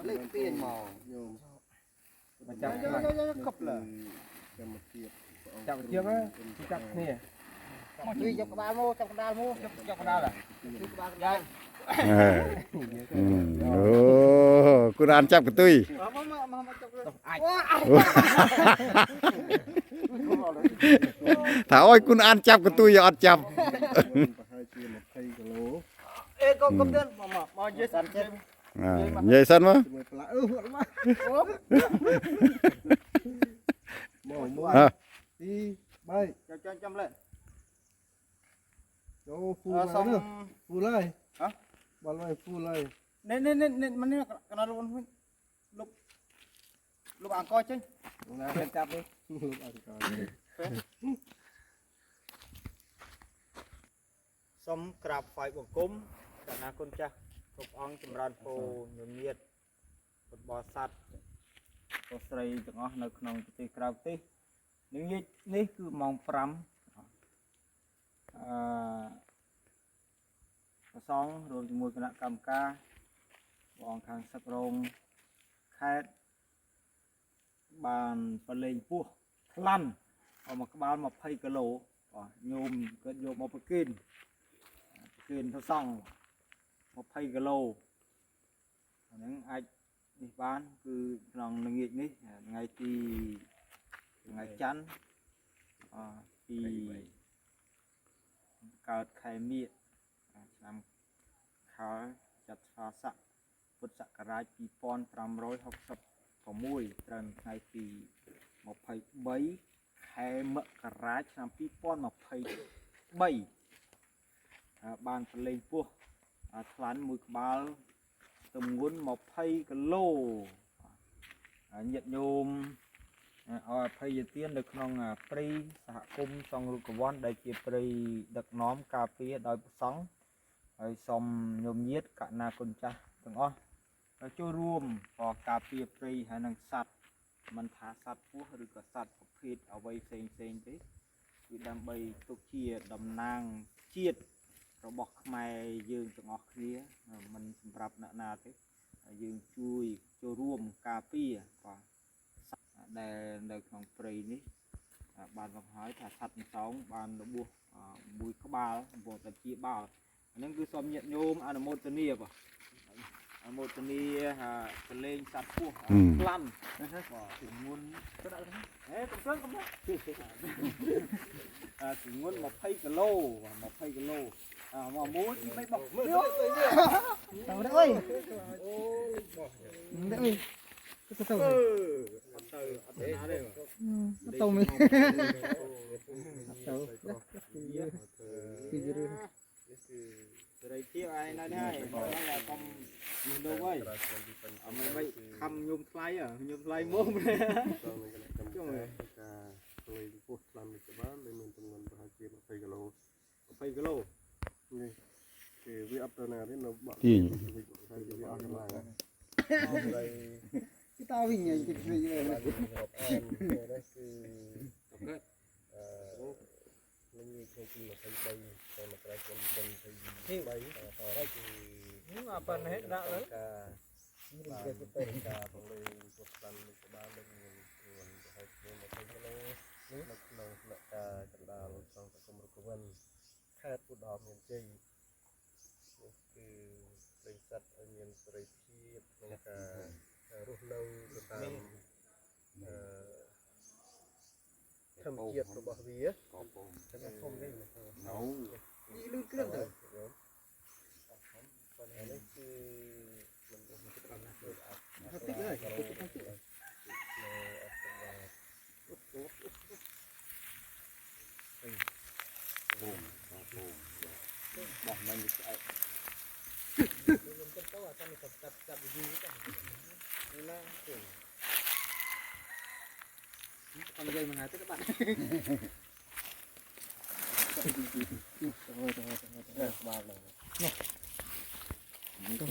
លេខទាញមក ញោម មកចាប់ កប់លើ ចាំមកទៀត ចាប់ជាងចាប់គ្នា មកជួយយកក្បាលមកចាប់កណ្ដាលមក ចាប់កណ្ដាល ជួយក្បាលកណ្ដាល អូគូរានចាប់កតុយ មកមកមកចាប់ អាច ថាអើយគុណអានចាប់កតុយអត់ចាប់ ប្រហែលជា20គីឡូ អេកុំកុំទៀតមកមកមកនិយាយសិនចេះ និយាយសិនមក ជាមួយផ្លាអឺមកមកមួយពីរបី ចាំចាំចាំលែ ចូលហ្វូល សុំ ហើយហ្វូលហើយហ៎បលហើយហ្វូលហើយ នេះនេះនេះមកនេះកណ្ដាលលុបលុបលុបអង្គចេញ ណាចាប់នេះ លោកអង្ការ សូមក្រាបថ្វាយបង្គំកណាគុណចាស់គ្រប់អង្គចម្រើនពរញញាតពុទ្ធបរិស័ទប្រុសស្រីទាំងអស់នៅក្នុងប្រទេសក្រៅប្រទេសនឹងយនេះគឺម៉ោង5អឺប្រសងរួមជាមួយគណៈកម្មការបងខាងសឹករងខេត្តបានប្រឡែងពោះខ្លាន់អស់មួយក្បាល20គីឡូបាទញោមគាត់យកមកប្រគេនប្រគេនព្រះសង្ឃ20គីឡូអាហ្នឹងអាចនេះបានគឺក្នុងល្ងាចនេះថ្ងៃទីថ្ងៃច័ន្ទអពីកើតខែមិញឆ្នាំខាលចត្វាស័កពុទ្ធសករាជ2566ត្រូវថ្ងៃទី23ខែមករាឆ្នាំ2023បានប្រឡែងពោះថ្លាន់មួយក្បាលទម្ងន់20គីឡូញាតិញោមឲ្យអភ័យទាននៅក្នុងព្រៃសហគមន៍សង្ឃរុក្ខវ័នដែលជាព្រៃដឹកនាំការពារដោយព្រះសង្ឃហើយសូមញោមញាតកណាគុណចាស់ទាំងអស់ចូលរួមក៏ការពារព្រៃហើយនិងសត្វមិនថាសត្វពស់ឬក៏សត្វប្រភេទអ្វីផ្សេងផ្សេងទេគឺដើម្បីទុកជាតំណាងជាតិរបស់ខ្មែរយើងទាំងអស់គ្នាមិនសម្រាប់អ្នកណាទេយើងជួយចូលរួមការពារបាទសត្វដែលនៅក្នុងព្រៃនេះបានបង្ហើយថាសត្វអន្សងបានរបួសមួយក្បាលកំពុងតែជាបាលអាហ្នឹងគឺសូមញាតិញោមអនុមោទនាបាទអនុមោទនាកលេងសត្វពស់ខ្លាំងបាទទម្ងន់ហេកំសឹងកំសឹងទម្ងន់20គីឡូ20គីឡូអាមកមួយពី3បោះ មើលទៅទៅ ទៅអើយទៅអើយទៅទៅ អត់ទៅអត់ទៅណាទេ ទៅមីទៅពីរឿង សេរីភាពឯនៅនេះហើយបងកុំលោកអើយអត់មិនខំញោមថ្លៃញោមថ្លៃមុំ ចូលនឹងគណៈកម្មការការប្រឡែងពោះខ្លាំងមួយក្បាលដែលមានទម្ងន់ប្រហែលជា20គីឡូ 20គីឡូ នេះគេវាអត់ទៅណាទេនៅបាក់ ទាញ ហើយវាអស់កម្លាំង គេតវិញគេវិញ នេះគឺអឺនឹងថ្ងៃទី23ខែមករាឆ្នាំ2023តទៅគឺ នេះអាប៉ុណ្ណេះដាក់ទៅ ការបាទការប្រឡែងពោះខ្លាំងមួយក្បាលដែលមានទម្ងន់ប្រហែលជា20គីឡូនៅក្នុងថ្នាក់ការកណ្ដាលសង្ឃគមរុក្ខវិនខេត្តឧត្តរមានជ័យនេះគឺលេងសត្វឲ្យមានសេរីភាពក្នុងការរស់នៅទៅតាមអឺធម្មជាតិរបស់វាតែធំនេះ ណូ លឿនគ្រឿងទៅ នេះគឺមិនដឹងទៅដល់ណាទៅអត់ តិចហើយតិចតិច នៅអត់ទៅ បោះមិនស្អែក ទៅអាចាំចាប់ចាប់ចាប់យូរទៅ នេះណា អត់និយាយមួយថ្ងៃទៅបាត់ទៅទៅទៅ ក្បាលហ្នឹង ទៅ